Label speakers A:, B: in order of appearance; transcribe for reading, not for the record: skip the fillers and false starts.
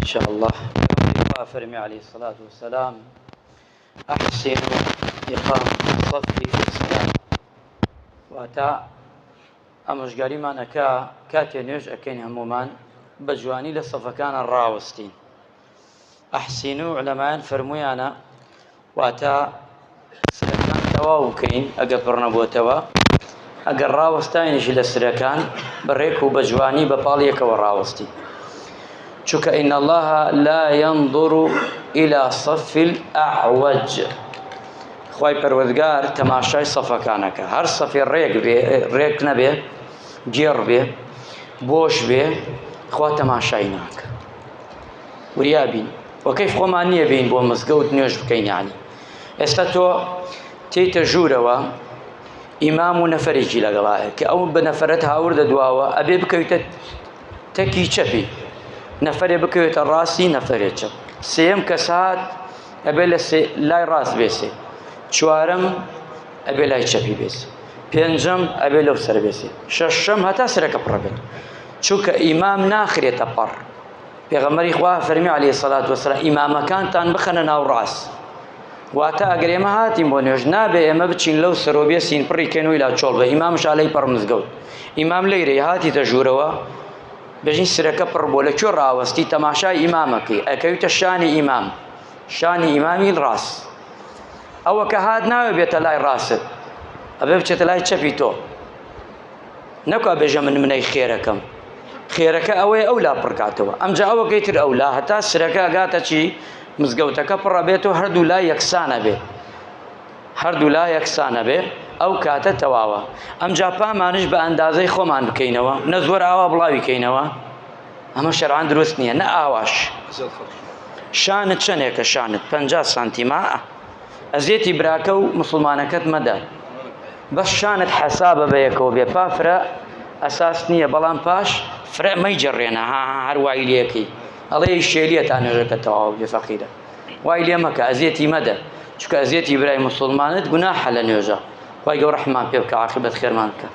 A: شاء الله. پێغەمبەری خوا فەرمی علیه الصلاة والسلام احسنوا اقامة الصف في الصلاة واتە ئامۆژگاریمان ئەکا کاتێ نوێژ ئەکەین هەمومان بە جوانی لە سەفەکانە ڕاوەستین ئەحسین و علەمایان فەرموویانە واتە سرەکان تەواو بکەین ئەگەر پڕ نەبووتەوە ئەگەر ڕاوەستاینیش لە سرەکان بە ڕێک و بە جوانی بە پاڵ یەکەوە ڕاوەستی چونکە إن الله لا ينظر إلى صف الأعوج خوای پەروەردگار تەماشای سەفەکانەکە هەر سەفێ ڕێک بێ ڕێک نەبێ گێڕ بێ بۆش بێ خوا تەماشای ناکە وریا بین وە کەیف خۆمان نییە بین بۆ مزگەوت نوێژ بکەین یعنی ئێستا تۆ تێیتە ژوورەوە ئیمام و نەفەرێکی لەگەڵایە کە ئەو بە نەفەرەت هاوردە دواوە ئەبێ بکەویتە تەکی چەپی نەفەرێ بکەوێتە ڕاستی نەفەرێ چەپ سێم کەسات ئەبێ لە لای ڕاست بێسێ چوارەم ئەبێ لای چەپی بێسێ پێنجەم ئەبێ لەو سەر بێسێ شەشەم هەتا سەرەکە پڕە بێت چونکە ئیمام ناخرێتە پەڕ پێغەمبەری خوا فەرمی علیه الصلاة والسلام ئیمامەکانتان بخەنە ناو ڕاست واتە ئەگەر ئێمە هاتین بۆ نوێژ نابێ ئێمە بچین لەو سەرۆ بێسین پڕی کەین و لا چۆڵ بێ ئیمامش لەی پەڕ مزگەوت ئیمام لەیرەی هاتیتە ژوورەوە بژین سرەکە پڕ بۆ لە کوێ ڕاوەستی تەماشای ئیمامەکەی ئەکەویتە شانی ئیمام شانی ئیمامی ڕاست ئەوە کە هات ناوێ بێتە لای ڕاستت ئەبێ بچێتە لای چەپی تۆ نەکا بێژە من منەی خێرەکەم خێرەکە ئەوەیە ئەو لا پڕکاتەوە ئەمجا ئەوەکەی تر ئەو لا هەتا سرەکە ئەگاتە چی مزگەوتەکە پڕە بێت و هەردوو لا یەکسانە بێ هەردوو لا یەکسانە بێ ئەو کاتە تەواوە ئەمجا پامانش بە ئەندازەی خۆمان بکەینەوە نە زۆر ئاوا بڵاوی کەینەوە ئەمە شەرعان دروست نییە نە ئاواش شانت چەندێکە شانت 50 سانتیما ئەزیەتی براکە و موسڵمانەکەت مەدە بەس شانت حەسابە بەیەکەوە بێ پا فرە ئەساس نییە بەڵام پاش فرە مەیجەڕێنە ها هەر وای لەکەی ئەڵێ شێلیە تا نوێژەکە تەواو بێ فەقیرە وای لێ مەکە ئەزیەتی مەدە چونکە ئەزیەتی برای موسڵمانت گوناحە لە نوێژە خوای گەورە ڕەحممان پێ بکە عاقبەت خێرمان بکە.